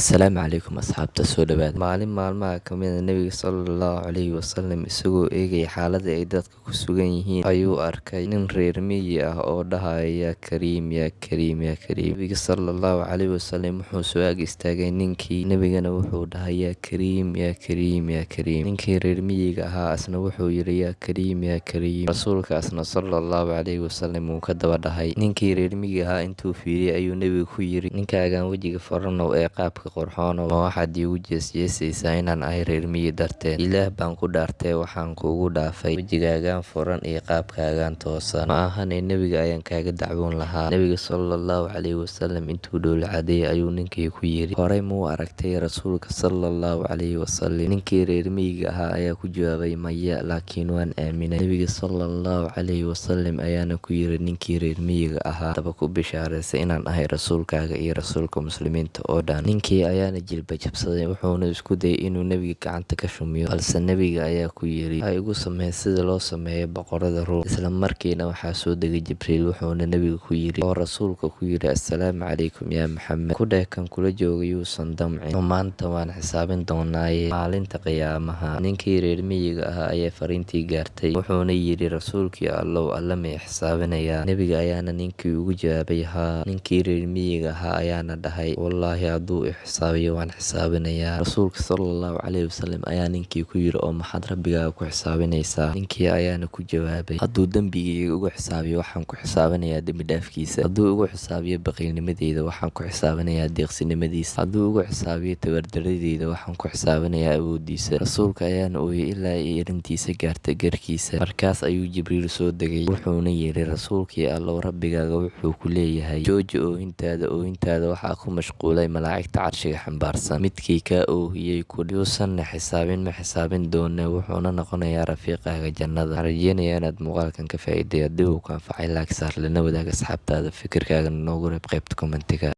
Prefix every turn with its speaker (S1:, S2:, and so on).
S1: Asalaamu calaykum asxaabta, soo dhawaada. Maalin maalmaha ka mid ah, Nebiga sallallahu calayhi wasallam isagoo eegaya xaaladda ay dadka ku sugan yihiin ayuu arkay nin reer miyi ah oo dhahaya, "Yaa Kariim, yaa Kariim, yaa Kariim." Nebiga sallallahu calayhi wasallam wuxuu soo ag istaagay ninkii, nebigana wuxuu dhahay, "Yaa Kariim, yaa Kariim, yaa Kariim." Ninkii reer miyiga ahaa asna wuxuu yidhi, "Yaa Kariim, yaa Kariim." Rasuulkaasna sallallahu calayhi wasallam wuu ka daba dhahay. Ninkii reer miyiga ahaa intuu fiiriyay ayuu nebiga ku yidhi, "Ninkaagan wejiga furanow ee qaabka qurxoonow, ma waxaad iigu jeesjeesaysaa inaan ahay reer miyi darteed? Ilaah baan ku dhaartay, waxaan kuugu dhaafay wejigaagan furan iyo qaabkaagan toosan. Ma ahane nebiga ayaan kaaga dacwoon lahaa." Nebiga sallallahu calayhi wasallam intuu dhoola cadeeyay ayuu ninkii ku yidhi, "Horay muu aragtay rasuulka sallallahu calayhi wasallam?" Ninkii reer miyiga ahaa ayaa ku jawaabay, "Maya, laakiin waan aaminay." Nebiga sallallahu calayhi wasallam ayaana ku yidhi ninkii reer miyiga ahaa, "Daba ku bishaaraysay inaan ahay rasuulkaaga iyo rasuulka muslimiinta oo dhan." Ninkii ayaana jilba jabsaday, wuxuuna isku dayay inuu nebiga gacanta ka shumiyo, balse nebiga ayaa ku yidhi, "Ha igu samee sida loo sameeyo boqorada Ruum." Isla markiina waxaa soo degay Jibriil, wuxuuna nebiga ku yidhi oo rasuulka ku yidhi, "Assalaamu calaykum yaa Maxamed, ku dheh kan kula jooga yuusan damcin, maanta waan xisaabin doonaaye maalinta qiyaamaha." Ninkii reer miyiga ahaa ayaa fariintii gaartay, wuxuuna yidhi, "Rasuulkii Allow, Alle ma i xisaabinayaa?" Nebiga ayaana ninkii ugu jawaabay, "Haa." Ninkii reer miyiga ahaa ayaana dhahay, "Wallaahi, hadduu i xisaabiyo waan xisaabinayaa." Rasuulka sallallahu calayhi wasallam ayaa ninkii ku yidhi, "Oo maxaad rabbigaaga ku xisaabinaysaa?" Ninkii ayaana ku jawaabay, "Hadduu dembigayga igu xisaabiyo, waxaan ku xisaabinayaa dembi dhaafkiisa. Hadduu igu xisaabiyo baqiilnimadeyda, waxaan ku xisaabinayaa deeqsinimadiisa. Hadduu igu xisaabiyo tabardaradeyda, waxaan ku xisaabinayaa awoodiisa." Rasuulka ayaana ooyay ilaa ay irintiisa gaartay garkiisa. Markaas ayuu Jibriil soo degay, wuxuuna yidhi, "Rasuulkii Allow, rabbigaaga wuxuu ku leeyahay, jooji oohintaada. Oohintaada waxaa ku mashquulay malaa'igta carshiga xambaarsan. Midkii kaa oohiyey ku yuusanna xisaabin ma xisaabin doone, wuxuuna noqonayaa rafiiqaaga jannada." Waxaan rajeynayaa inaad muuqaalkan ka faa'iiday. Haddii uu ku anfacay, like saar, lana wadaag asxaabtaada, fikirkaagana noogu reeb qaybta commentiga.